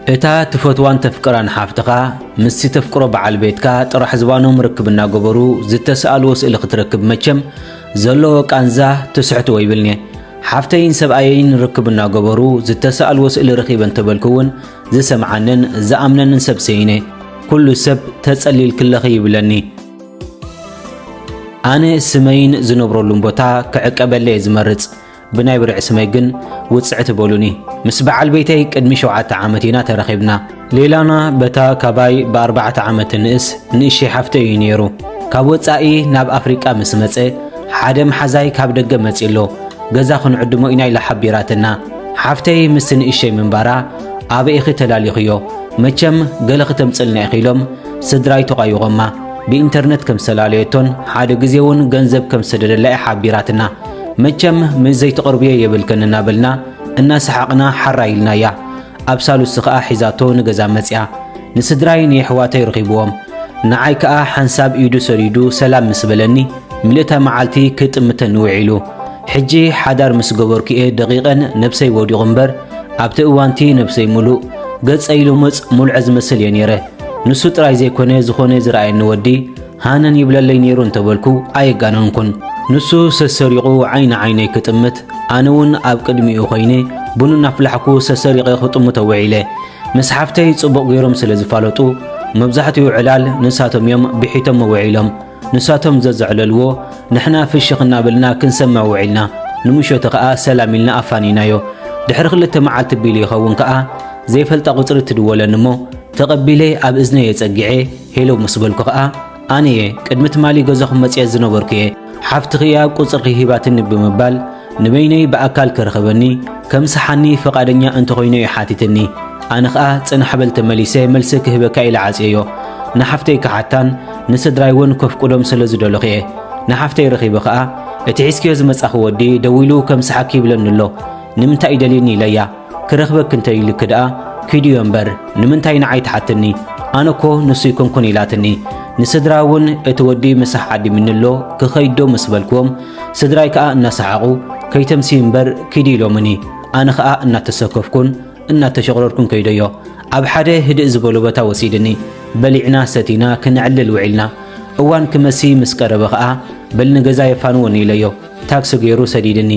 እታ ትፈትዋን ተፍቅራን ሓፍትኻ ምስቲ ተፍቅሮ በዓል ቤትካ ጥራሕ ዝባኖም ርክብ እናገበሩ ዝተሰኣልዎ ስእሊ ክትረክብ መቸም ዘለዎ ቃንዛ ትስሕትዎ ይብልኒ። ሓፍተይን ሰብኣየይን ርክብ እናገበሩ ዝተሰኣልዎ ስእሊ ረኺበ እንተበልኩ እውን ዝሰምዓንን ዝኣምነንን ሰብ ሰይነ። ኩሉ ሰብ ተጸሊልክለኺ ይብለኒ። ኣነ ስመይን ዝነብረሉን ቦታ ክዕቀበለ እየ ዝመርጽ። ብናይ ብርዒ ስመይ ግን ውጽዕቲ በሉኒ። ምስ በዓል ቤተይ ቅድሚ ሸውዓተ ዓመት ኢና ተራኺብና። ሌላና በታ ካባይ ብኣርባዕተ ዓመት ትንእስ ንእሽተይ ሓፍተይ እዩ ነይሩ። ካብ ወጻኢ ናብ ኣፍሪቃ ምስ መጸ ሓደ መሓዛይ ካብ ደገ መጺ ኣሎ። ገዛ ክንዕድሞ ኢና ኢላ ሓቢራትና። ሓፍተይ ምስቲ ንእሽተይ ምንባራ ኣበይ ኢኺ ተላሊኽዮ? መቸም ገለ ክተምጽልና ኢኺ ኢሎም ስድራይ ተቋይቖማ። ብኢንተርነት ከም ዝተላለየቶን ሓደ ግዜ እውን ገንዘብ ከም ዝሰደደላ እያ ሓቢራትና። መቸም ምስ ዘይትቐርብዮ የብልክን እናበልና እናሰሓቕና ሓራ ኢልናያ። ኣብ ሳልስቲ ከኣ ሒዛቶ ንገዛ መጽያ። ንስድራይ ንየሕዋተይ ረኺብዎም። ንዓይ ከኣ ሓንሳብ ኢዱ ሰዲዱ ሰላም ምስ በለኒ ምልእታ መዓልቲ ክጥምተኒ ውዒሉ። ሕጂ ሓዳር ምስ ገበርኩ እየ ደቂቐን ነብሰይ ወዲቑ እምበር ኣብቲ እዋንቲ ነብሰይ ሙሉእ ገጸይ ልሙጽ ሙልዐ ዝመስል እየ ነይረ። ንሱ ጥራይ ዘይኮነ ዝኾነ ዝረኣየኒ ወዲ ሃነን ይብለለይ ነይሩ እንተበልኩ ኣየጋነንኩን። ንሱ ሰሰሪቑ ዓይኒ ዓይነይ ክጥምት ኣነ እውን ኣብ ቅድሚኡ ኮይነ ቡን እናፍላሕኩ ሰሰሪቐ ክጥምቶ ውዒለ። ምስ ሓፍተይ ጽቡቕ ገይሮም ስለ ዝፋለጡ መብዛሕትኡ ዕላል ንሳቶም እዮም ብሒቶሞ ውዒሎም። ንሳቶም ዘዘዕለልዎ ንሕና ፍሽኽ እናበልና ክንሰምዕ ውዒልና። ንምሸቱ ከኣ ሰላም ኢልና ኣፋኒናዮ። ድሕሪ ክልተ መዓልቲ ቢሉ ይኸውን ከኣ ዘይፈልጣ ቁጽሪ ትድወለኒ እሞ ተቐቢለ ኣብ እዝነይ የጸጊዐ ሄሎ ምስ በልኩ ከኣ ኣነ እየ ቅድሚ ትማሊ ገዛኹም መጽየ ዝነበርኩ እየ። ሓፍትኺ እያ ቁጽርኺ ሂባትኒ ብምባል ንበይነይ ብኣካል ክረኽበኒ ከምስሓኒ ፍቓደኛ እንተኾይኑ እዩ ሓቲትኒ። ኣነ ኸኣ ጽናሕ በል ተመሊሰ መልሲ ክህበካ ኢለ ዓጽየዮ። ንሓፍተይ ክሓታን ንስድራይ እውን ከፍቅዶም ስለ ዝደለኹ እየ። ንሓፍተይ ረኺበ ኸኣ እቲ ሒዝክዮ ዝመጻኺ ወዲ ደዊሉ ከምስሓኪ ይብለኒ ኣሎ። ንምንታይ እዩ ደልየኒ ኢለያ። ክረኽበኪ እንተ ኢሉኪ ደኣ ኪድዮ እምበር ንምንታይ ንዓይ ትሓትኒ? ኣነ እኮ ንሱ ኣይኮንኩን ኢላትኒ። ንስድራ እውን እቲ ወዲ ምሳሕ ዓዲምኒ ኣሎ ክኸይድ ዶ ምስ በልክዎም ስድራይ ከኣ እናሰሓቑ ከይተምስዪ እምበር ኪዲ ኢሎምኒ። ኣነ ኸኣ እናተሰከፍኩን እናተሸቑረርኩን ከይደዮ። ኣብ ሓደ ህድእ ዝበሎ ቦታ ወሲድኒ። በሊዕና ሰቲና ክነዕልል ውዒልና። እዋን ክመሲ ምስ ቀረበ ኸኣ በል ንገዛ የፋንወኒ ኢለዮ። ታክሲ ገይሩ ሰዲድኒ።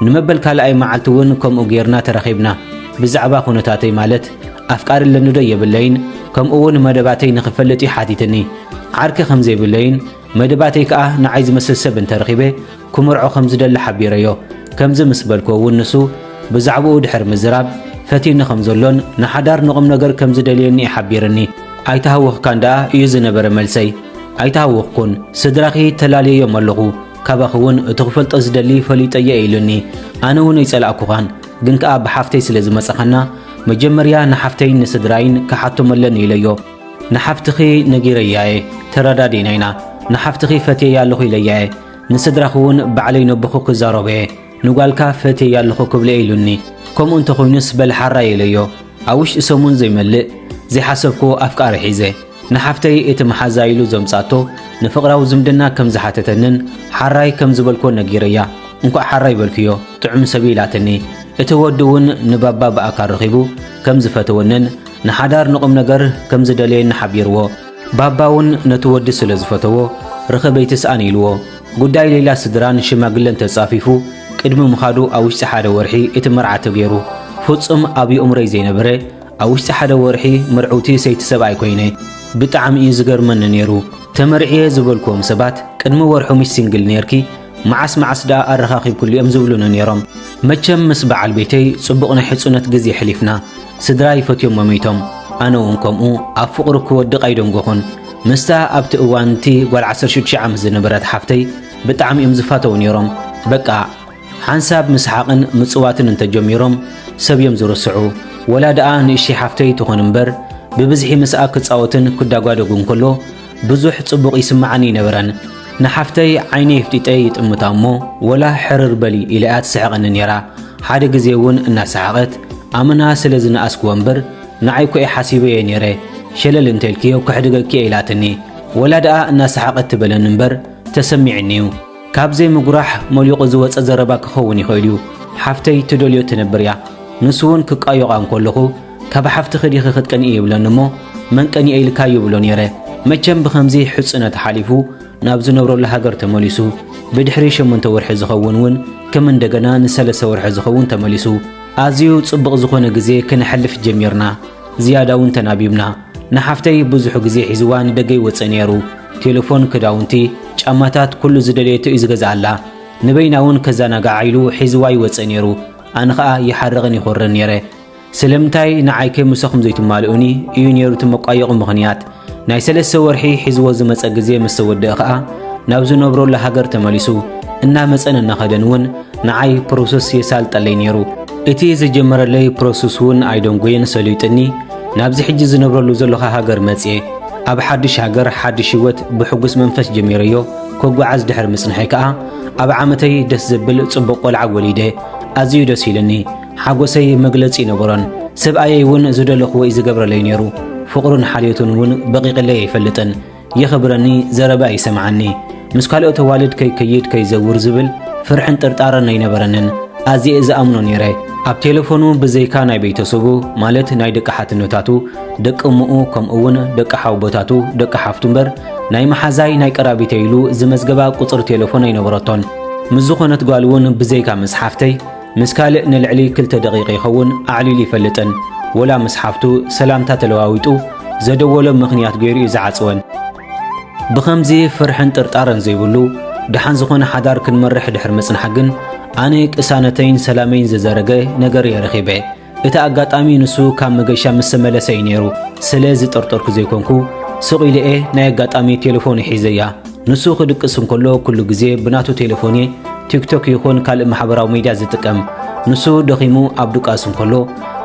ንመበል ካልኣይ መዓልቲ እውን ከምኡ ጌርና ተራኺብና። ብዛዕባ ኩነታተይ ማለት ኣፍቃሪ ኣለኒ ዶ የብለይን ከምኡ እውን መደባተይ ንኽፈልጥ እዩ ሓቲትኒ። ዓርኪ ከም ዘይብለይን መደባተይ ከኣ ንዓይ ዝመስል ሰብ እንተረኺበ ክምርዖ ከም ዝደሊ ሓቢረዮ። ከምዚ ምስ በልክዎ እውን ንሱ ብዛዕባኡ ድሕሪ ምዝራብ ፈትዩኒ ከም ዘሎን ንሓዳር ንቑም ነገር ከም ዝደልየኒ እዩ ሓቢርኒ። ኣይተሃወኽካን ደኣ እዩ ዝነበረ መልሰይ። ኣይተሃወኽኩን፣ ስድራኺ ተላልየዮም ኣለኹ። ካባኺ እውን እቲ ክፈልጦ ዝደሊ ፈሊጠዮ ኢሉኒ። ኣነ እውን ኣይጸላእኩኻን፣ ግን ከኣ ብሓፍተይ ስለ ዝመጻኻና መጀመርያ ንሓፍተይን ንስድራይን ክሓቶም ኣለኒ ኢለዮ። ንሓፍትኺ ነጊረያ እየ፣ ተረዳዲና ኢና። ንሓፍትኺ ፈትየያ ኣለኹ ኢለያ እየ። ንስድራኺ እውን ባዕለይ ነቦኹ ክዛረቦ እየ። ንጓልካ ፈትየያ ኣለኹ ክብሎ እየ ኢሉኒ። ከምኡ እንተኾይኑስ በል ሓራይ ኢለዮ። ኣብ ውሽጢ ሰሙን ዘይመልእ ዘይሓሰብክዎ ኣፍቃሪ ሒዘ። ንሓፍተይ እቲ መሓዛ ኢሉ ዘምጻቶ ንፍቕራዊ ዝምድና ከም ዝሓተተንን ሓራይ ከም ዝበልክዎ ነጊረያ። እንኳዕ ሓራይ በልክዮ፣ ጥዑም ሰብ ኢላትኒ። እቲ ወዲ እውን ንባባ ብኣካል ረኺቡ ከም ዝፈተወንን ንሓዳር ንቑም ነገር ከም ዝደለየኒ ሓቢርዎ። ባባ እውን ነቲ ወዲ ስለ ዝፈተዎ ርኸበይቲ ስኣን ኢልዎ። ጉዳይ ሌላ ስድራን ሽማግለን ተጻፊፉ ቅድሚ ምኻዱ ኣብ ውሽጢ ሓደ ወርሒ እቲ መርዓ ተገይሩ። ፍጹም ኣብ የእምሮይ ዘይነበረ ኣብ ውሽጢ ሓደ ወርሒ መርዕውቲ ሰይቲ ሰብኣይ ኮይነ። ብጣዕሚ እዩ ዝገርመኒ ነይሩ። ተመርዕየ ዝበልክዎም ሰባት ቅድሚ ወርሑ ምሽ ሲንግል ነይርኪ፣ መዓስ መዓስ ደኣ ኣረኻኺብክሉ እዮም ዝብሉኒ ነይሮም። መቸም ምስ በዓል ቤተይ ጽቡቕ ናይ ሕጹነት ግዜ ኣሕሊፍና። ስድራይ ፈትዮም መሚቶም። ኣነ እውን ከምኡ ኣብ ፍቕሩ ክወድቕ ኣይደንጎኹን። ምስታ ኣብቲ እዋን እቲ ጓል ዓሰርተ ሽዱሽተ ዓመት ዝነበረት ሓፍተይ ብጣዕሚ እዮም ዝፋተው ነይሮም። በቃ ሓንሳብ ምስሓቕን ምጽዋትን እንተጀሚሮም ሰብ እዮም ዝርስዑ። ወላ ደኣ ንእሽተይ ሓፍተይ ትኹን እምበር ብብዝሒ ምስኣ ክጻወትን ክዳጓደጉ እንከሎ ብዙሕ ጽቡቕ ይስምዓኒ ኣይነበረን። ንሓፍተይ ዓይነይ ኣፍጢጠ ይጥምታ እሞ ወላ ሕርር በሊ ኢለ እያ ትስሕቐኒ ነይራ። ሓደ ግዜ እውን እናሰሓቐት ኣመና ስለ ዝነኣስክዎ እምበር ንዓይ እኮ እየ ሓሲበዮ ነይረ፣ ሸለል እንተልክዮ ከሕድገኪ እየ ኢላትኒ። ወላ ደኣ እናሰሓቐት ትበለኒ እምበር ተሰሚዕኒ እዩ። ካብ ዘይምጉራሕ መሊቑ ዝወጸ ዘረባ ክኸውን ይኽእል እዩ። ሓፍተይ ትደልዮ ትነብር እያ። ንሱ እውን ክቃዮቓ እንከለኹ ካብ ሓፍትኺ ዲኺ ክትቀንኢ ይብለኒ እሞ፣ መን ቀኒኤ ኢልካ ይብሎ ነይረ። መቸም ብኸምዚ ሕጽነት ሓሊፉ ናብ ዝነብረሉ ሃገር ተመሊሱ። ብድሕሪ ሸሞንተ ወርሒ ዝኸውን እውን ከም እንደገና ንሰለስተ ወርሒ ዝኸውን ተመሊሱ። ኣዝዩ ጽቡቕ ዝኾነ ግዜ ከነሕልፍ ጀሚርና። ዝያዳ እውን ተናቢብና። ንሓፍተይ ብዙሕ ግዜ ሒዝዋ ንደገ ይወጽእ ነይሩ። ቴሌፎን፣ ክዳውንቲ፣ ጫማታት፣ ኩሉ ዝደለየቶ እዩ ዝገዝኣላ። ንበይና እውን ከዘናግዓ ኢሉ ሒዝዋ ይወጽእ ነይሩ። ኣነ ኸኣ ይሓርቕን ይኾርዕን ነይረ። ስለምንታይ ንዓይ ከይምሰኹም ዘይትማልኡኒ? እዩ ነይሩ እቲ መቋየቑ ምኽንያት። ናይ ሰለስተ ወርሒ ሒዝዎ ዝመጸ ግዜ ምስ ተወደአ ኸኣ ናብ ዝነብረሉ ሃገር ተመሊሱ። እናመጸን እናኸደን እውን ንዓይ ፕሮሰስ የሳልጠለይ ነይሩ። እቲ ዝጀመረለይ ፕሮሰስ እውን ኣይደንጎየን ሰሊጡኒ። ናብዚ ሕጂ ዝነብረሉ ዘለኹ ሃገር መጽየ። ኣብ ሓድሽ ሃገር ሓድሽ ህይወት ብሕጉስ መንፈስ ጀሚረዮ። ክጓዓዝ ድሕሪ ምጽንሐይ ከኣ ኣብ ዓመተይ ደስ ዘብል ጽቡቕ ቆልዓ ወሊደ። ኣዝዩ ደስ ኢሉኒ። ሓጎሰይ መግለጺ ይነበሮን። ሰብኣየይ እውን ዝደለኽዎ እዩ ዝገብረለይ ነይሩ። ፍቕሩን ሓልዮቱን እውን በቒቕለይ ኣይፈልጥን። የኽብረኒ፣ ዘረባ ይሰምዓኒ። ምስ ካልኦት ኣዋልድ ከይከይድ ከይዘውር ዝብል ፍርሕን ጥርጣረን ኣይነበረንን። ኣዝየ ዝኣምኖ ነይረ። ኣብ ቴሌፎኑ ብዘይካ ናይ ቤተሰቡ፣ ማለት ናይ ደቂ ሓትነታቱ፣ ደቂ እምኡ፣ ከምኡ እውን ደቂ ሓውቦታቱ፣ ደቂ ሓፍቱ እምበር፣ ናይ መሓዛይ፣ ናይ ቀራቢተይ ኢሉ ዝመዝገባ ቁጽሪ ቴሌፎን ኣይነበረቶን። ምስ ዝኾነት ጓል እውን ብዘይካ ምስ ሓፍተይ፣ ምስ ካልእ ንልዕሊ ክልተ ደቂቕ ይኸውን ኣዕሊሉ ይፈልጥን። ወላ ምስ ሓፍቱ ሰላምታ ተለዋዊጡ፣ ዘደወሎ ምኽንያት ገይሩ እዩ ዝዓጽወን። ብኸምዚ ፍርሕን ጥርጣረን ዘይብሉ፣ ደሓን ዝኾነ ሓዳር ክንመርሕ ድሕሪ ምጽናሕ ግን፣ ኣነ ቅሳነተይን ሰላመይን ዝዘረገ ነገር እየ ረኺበ። እቲ ኣጋጣሚ ንሱ ካብ መገሻ ምስ ተመለሰ እዩ ነይሩ። ስለ ዝጠርጠርኩ ዘይኮንኩ፣ ስቕ ኢለ እየ ናይ ኣጋጣሚ ቴሌፎኑ ሒዘያ። ንሱ ክድቅስ እንከሎ ኩሉ ግዜ ብናቱ ቴሌፎን እየ ቲክቶክ ይኹን ካልእ ማሕበራዊ ሚድያ ዝጥቀም። ንሱ ደኺሙ ኣብ ድቃስ እንከሎ፣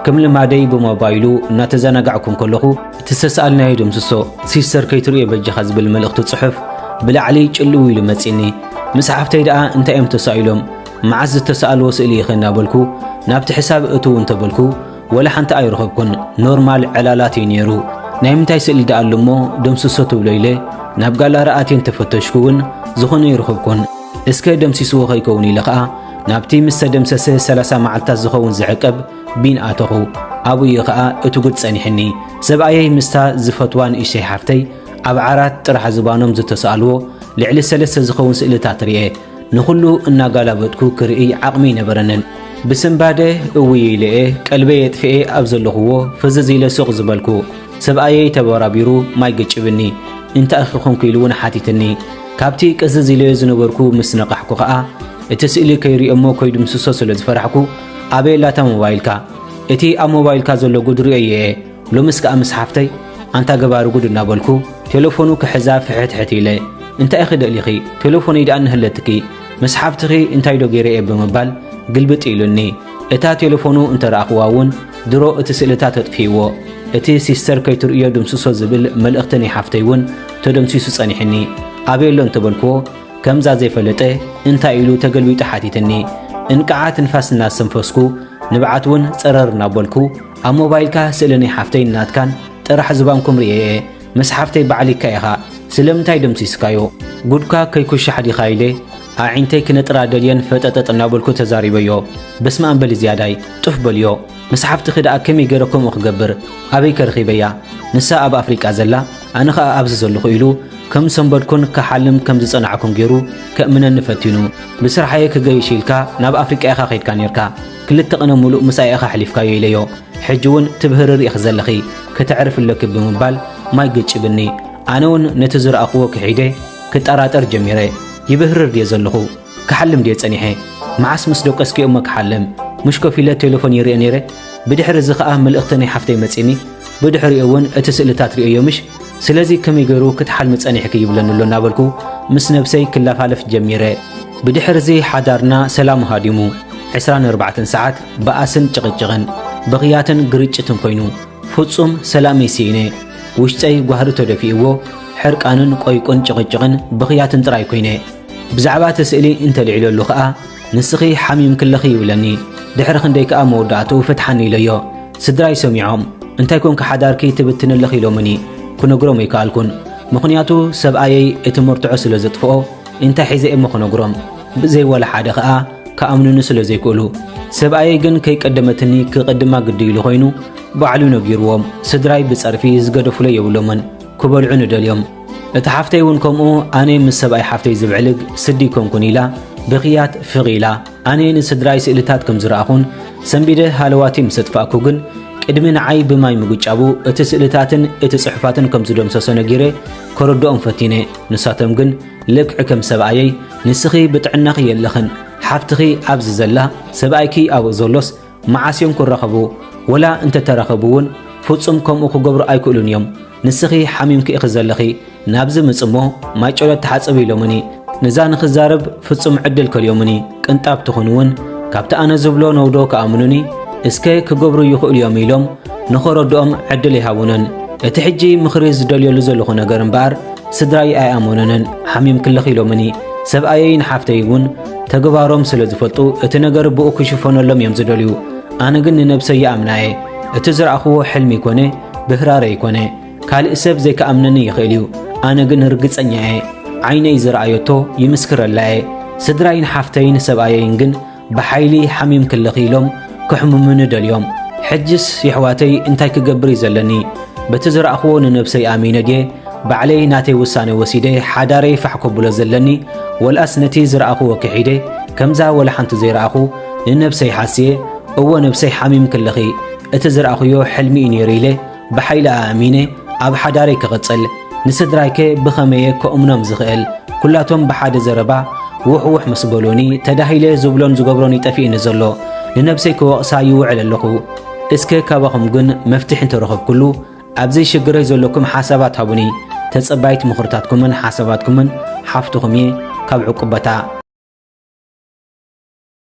ከም ልማደይ ብሞባይሉ እናተዘናጋዕኩ እንከለኹ፣ እቲ ዝተሰኣልናዮ ደምስሶ፣ ሲስተር ከይትርእዮ በጃኻ ዝብል መልእኽቲ ጽሑፍ ብላዕሊ ጭልው ኢሉ መጺኒ። ምስ ሓፍተይ ደኣ እንታይ እዮም ተሳኢሎም? መዓስ ዝተሰኣልዎ ስእሊ ኢኺ እናበልኩ ናብቲ ሕሳብ እትው እንተበልኩ፣ ወላ ሓንቲ ኣይረኸብኩን። ኖርማል ዕላላት እዩ ነይሩ። ናይ ምንታይ ስእሊ ደኣ ኣሎ እሞ ደምስሶ ትብሎ ኢለ ናብ ጋላሪ ኣትየ እንተፈተሽኩ እውን ዝኾነ ኣይረኸብኩን። እስከ ደምሲስዎ ከይከውን ኢለ ኸኣ ናብቲ ምስ ተደምሰሰ ሰላሳ መዓልታት ዝኸውን ዝዕቀብ ቢን ኣተኹ። ኣብኡ እዩ ኸኣ እቲ ጉድ ጸኒሕኒ። ሰብኣየይ ምስታ ዝፈትዋ ንእሽተይ ሓፍተይ ኣብ ዓራት ጥራሕ ዝባኖም ዝተሰኣልዎ ልዕሊ ሰለስተ ዝኸውን ስእልታት ርእየ። ንኹሉ እናጋላበጥኩ ክርእይ ዓቕሚ ኣይነበረንን። ብስንባደ እውይ ኢለ እየ ቀልበይ የጥፍኤ ኣብ ዘለኹዎ ፍዝዝ ኢለ ሱቕ ዝበልኩ። ሰብኣየይ ተበራቢሩ ማይ ገጭብኒ። እንታይ ኢኺ ኾንኩ ኢሉ እውን ሓቲትኒ። ካብቲ ቅዝዝ ኢለዮ ዝነበርኩ ምስ ነቓሕኩ ኸኣ፣ እቲ ስእሊ ከይርእዮ እሞ ከይድምስሶ ስለ ዝፈራሕኩ፣ ኣበይ ኣላ እታ ሞባይልካ? እቲ ኣብ ሞባይልካ ዘሎ ጉድ ርእየዮ እየ። ሎምስ ከኣ ምስ ሓፍተይ፣ ኣንታ ገባሪ ጉድ እናበልኩ፣ ቴሌፎኑ ክሕዛ ፍሕትሕት ኢለ። እንታይ ኢኺ ደሊኺ? ቴሌፎነይ ደኣ እንህለትኪ። ምስ ሓፍትኺ እንታይ ዶ ገይረ እየ ብምባል ግልብጥ ኢሉኒ። እታ ቴሌፎኑ እንተረኣኽዋ እውን ድሮ እቲ ስእልታት ኣጥፊእዎ። እቲ ሲስተር ከይትርእዮ ድምስሶ ዝብል መልእኽቲ ናይ ሓፍተይ እውን ተደምሲሱ ጸኒሕኒ። ኣበይ ኣሎ እንተበልክዎ፣ ከምዛ ዘይፈለጠ እንታይ ኢሉ ተገልቢጡ ሓቲትኒ። እንቅዓ ትንፋስ እናስተንፈስኩ ንብዓት እውን ጸረር እናበልኩ፣ ኣብ ሞባይልካ ስእሊ ናይ ሓፍተይን ናትካን ጥራሕ ዝባንኩም ርእየ እየ። ምስ ሓፍተይ ባዕሊካ ኢኻ፣ ስለምንታይ ደምሲስካዮ? ጉድካ ከይኩሻሕ ዲኻ ኢለ ኣዒንተይ ክነጥራ ደልየን ፈጠጠጥ እናበልኩ ተዛሪበዮ። በስመኣም በሊ ዝያዳይ፣ ጡፍ በልዮ። ምስ ሓፍትኺ ደኣ ከመይ ገይረ ከምኡ ክገብር? ኣበይ ከ ረኺበያ? ንሳ ኣብ ኣፍሪቃ ዘላ፣ ኣነ ኸኣ ኣብዚ ዘለኹ ኢሉ ከም ዝሰንበድኩን ክሓልም ከም ዝጸናሕኩን ገይሩ ከእምነኒ ፈቲኑ። ብስራሐየ ክገይሽ ኢልካ ናብ ኣፍሪቃ ኢኻ ኸይድካ ኔርካ። ክልተ ቕነ ሙሉእ ምሳኣ ኢኻ ኣሕሊፍካዮ ኢለዮ። ሕጂ እውን ትብህርሪ ኢኺ ዘለኺ፣ ከተዕርፊ ኣለኪ ብምባል ማይ ገጭብኒ። ኣነ እውን ነቲ ዝረኣኽዎ ክሒደ ክጠራጠር ጀሚረ። ይብህርር ድየ ዘለኹ? ክሓልም ድየ ጸኒሐ? መዓስ ምስ ደቀስክዮ እሞ ክሓልም? ምሽ ኮፍ ኢለ ቴሌፎን ይርእየ ነይረ። ብድሕሪ እዚ ኸኣ መልእኽቲ ናይ ሓፍተይ መጺኒ። ብድሕሪኡ እውን እቲ ስእልታት ርእየዮ ምሽ? ስለዚ ከመይ ገይሩ ክትሓልሚ ጸኒሕኪ ይብለኒ ኣሎ እናበልኩ ምስ ነብሰይ ክለፋለፍ ጀሚረ። ብድሕሪ እዚ ሓዳርና ሰላሙ ሃዲሙ። ዕስራን ኣርባዕተን ሰዓት በኣስን ጭቕጭቕን፣ ብኽያትን ግርጭትን ኮይኑ፣ ፍጹም ሰላመይ ስኢነ። ውሽጠይ ጓህሪ ተደፊእዎ፣ ሕርቃንን ቆይቁን ጭቕጭቕን ብኽያትን ጥራይ ኮይነ። ብዛዕባ እቲ ስእሊ እንተልዒለሉ ኸኣ፣ ንስኺ ሓሚምኪ ኣለኺ ይብለኒ። ድሕሪ ክንደይ ከኣ መወዳእትኡ ፍትሓኒ ኢለዮ። ስድራይ ሰሚዖም፣ እንታይ ኮንኪ ሓዳርኪ ትብትኒ ኣለኺ ኢሎምኒ። ክነግሮም ኣይከኣልኩን። ምኽንያቱ ሰብኣየይ እቲ መርትዖ ስለ ዘጥፍኦ፣ እንታይ ሒዘ እየ እሞ ክነግሮም? ብዘይ ወላ ሓደ ኸኣ ክኣምኑኒ ስለ ዘይክእሉ። ሰብኣየይ ግን ከይቀደመትኒ ክቕድማ ግዲ ኢሉ ኮይኑ፣ ባዕሉ ነጊርዎም፣ ስድራይ ብጸርፊ ዝገደፉለይ የብሎምን፣ ክበልዑ ንደልዮም። እቲ ሓፍተይ እውን ከምኡ፣ ኣነ ምስ ሰብኣይ ሓፍተይ ዝብዕልግ ስዲ ኣይኮንኩን ኢላ ብኽያት ፍቕ ኢላ። ኣነ ንስድራይ ስእልታት ከም ዝረኣኹን ሰንቢደ ሃለዋቲ ምስ ኣጥፋእኩ ግን፣ ቅድሚ ንዓይ ብማይ ምግጫቡ እቲ ስእልታትን እቲ ጽሑፋትን ከም ዝደምሰሶ ነጊረ ከረድኦም ፈቲነ። ንሳቶም ግን ልክዕ ከም ሰብኣየይ፣ ንስኺ ብጥዕናኺ የለኽን፣ ሓፍትኺ ኣብዚ ዘላ፣ ሰብኣይኪ ኣብኡ ዘሎስ መዓስ እዮም ክራኸቡ? ወላ እንተተራኸቡ እውን ፍጹም ከምኡ ክገብሩ ኣይክእሉን እዮም። ንስኺ ሓሚምኪ ኢኺ ዘለኺ፣ ናብዚ ምጽሞ ማይ ጨሎት ተሓጸቢ ኢሎምኒ። ነዛ ንኽዛረብ ፍጹም ዕድል ከልዮምኒ፣ ቅንጣብ ትኹን እውን ካብቲ ኣነ ዝብሎ ነውዶ ክኣምኑኒ፣ እስከ ክገብሩ ይኽእሉ እዮም ኢሎም ንኸረድኦም ዕድል ይሃቡንን። እቲ ሕጂ ምኽሪ ዝደልየሉ ዘለኹ ነገር እምበኣር ስድራይ ኣይኣመኑንን። ሓሚምክለኺ ኢሎምኒ። ሰብኣየይን ሓፍተይ እውን ተግባሮም ስለ ዝፈልጡ እቲ ነገር ብኡ ክሽፈነሎም እዮም ዝደልዩ። ኣነ ግን ንነብሰይ ይኣምና እየ። እቲ ዝረኣኽዎ ሕልሚ ይኮነ ብህራረ ይኮነ፣ ካልእ ሰብ ዘይከኣምነኒ ይኽእል እዩ። ኣነ ግን ርግጸኛ እየ። ዓይነይ ዝረኣየቶ ይምስክረላ እየ። ስድራይን ሓፍተይን ሰብኣየይን ግን ብሓይሊ ሓሚምክለኺ ኢሎም ክሕምሙኒ ደልዮም። ሕጅስ የሕዋተይ እንታይ ክገብር እዩ ዘለኒ? በቲ ዝረኣኽዎ ንነብሰይ ኣሚነ ድየ ባዕለይ ናተይ ውሳነ ወሲደ ሓዳረይ ፋሕ ከብሎ ዘለኒ? ወልኣስ ነቲ ዝረኣኽዎ ክሒደ ከምዛ ወላ ሓንቲ ዘይረኣኹ ንነብሰይ ሓስየ፣ እወ ነብሰይ ሓሚምክለኺ፣ እቲ ዝረኣኽዮ ሕልሚ እዩ ነይሩ ኢለ ብሓይሊ ኣእሚነ ኣብ ሓዳረይ ክቕጽል፣ ንስድራይከ ብኸመየ ከእምኖም ዝኽእል? ኩላቶም ብሓደ ዘረባ ውሕ ውሕ ምስ በሉኒ፣ ተዳሂለ ዝብሎን ዝገብሮን ይጠፊእኒ ዘሎ። ንነብሰይ ክወቕሳ ይውዕል ኣለኹ። እስከ ካባኹም ግን መፍትሒ እንተረኸብኩሉ፣ ኣብዚ ሽግረይ ዘለኩም ሓሳባት ሃቡኒ። ተጸባይት ምኽርታትኩምን ሓሳባትኩምን ሓፍትኹም እየ። ካብ ዕቁበታ።